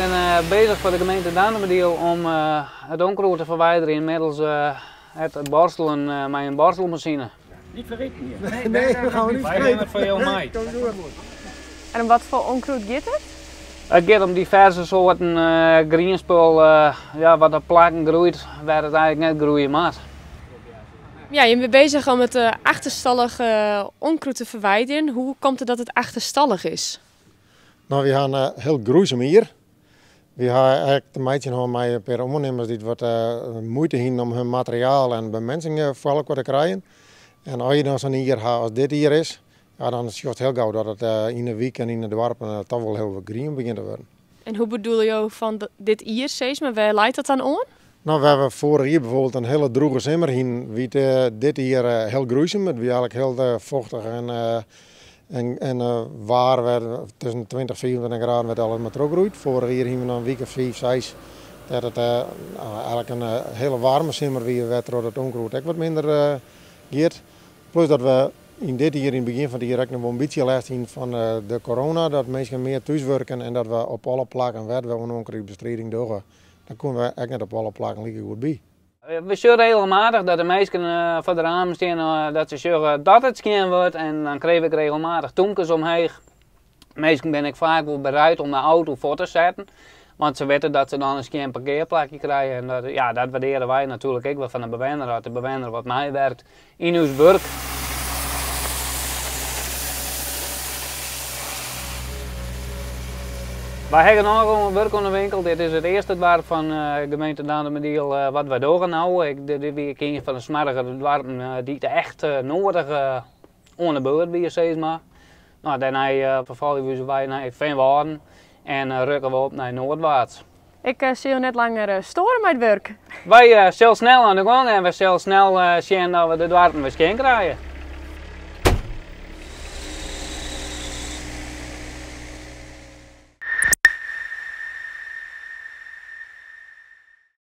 binne bezich foar de gemeente Dantumadiel om it ûnkrûd te ferwiderjen middels it borstelen mei in borstelmasine. Niet fergeten hier. Nee, nee, gaan we niet Wy nimme it foar jo mei. En om wat foar ûnkrûd giet it? It giet om diverse soarten grienspul ja, wat op plakken groeit wêr't it eigentlik net groeie moat. Ja, jim binne bezich om it achterstallich ûnkrûd te ferwiderjen. Hoe komt it dat it achterstallich is? No, wy ha in hiel groeisum jier. Wy ha ek te meitsjen hân mei in pear ûndernimmers dy't wat muoite hienen om hun materiaal en bemensing foar elkoar te krijen. En as je dan sa'n jier ha as dit jier is, ja, dan sjochst hiel gau dat it yn de wyk en yn de doarpen toch wol hiel wat grien begjint te wurden. En hoe bedoele jo fan dit jier sis mar, wêr leit dat dan oan? No, wêr we foarich jier bijvoorbeeld in hiele drûge simmer hienen, wie it dit jier hiel groeisum. It wie eigentlik hiel fochtich en waar, wêr tusken 20 en 25 graden wêr't alles mar trochgroeit. Foarich jier hienen we noch in wike of fiif, seis dêr't it eigentlik in hiele waarme simmer wie, wêrtroch't it ûnkrûd ek wat minder giet. Plus dat we yn dit jier, yn it begjin fan it jier, ek noch wol in bytsje lêst hienen fan de corona, dat minsken mear thús wurken en dat we op alle plakken wêr't we oan ûnkrûdbestriding dogge, dan koenen we ek net op alle plakken like goed by. We sjogge regelmatich dat de minsken foar de ramen stean, dat se sjogge dat it skjin wurdt en dan krije we ek regelmatich tûmkes omheech. Minsken binne ek faak wol bereid om de auto fuort te setten, want se witte dat se dan in skjin parkearplakje krije en dat, ja, dat waardearje wy natuerlik ek wol fan de bewenner, as de bewenner wat meiwerkt yn ús wurk. Wy ha genôch wurk oan de winkel. Dit is it earste doarp fan gemeente Dantumadiel wat wy dogge no. Dit wie ek ien fan de smoargere doarpen dy't echt noadich oan de beurt wie, sis mar. No, dêrnei ferfolgje we ús wei nei Feanwâlden en rukke we op nei Noardwaarts. Ik sil jo net langer stoaren mei it wurk. Wy sille snel oan de gong en we sille snel sjen dat we de doarpen wer skjin krije.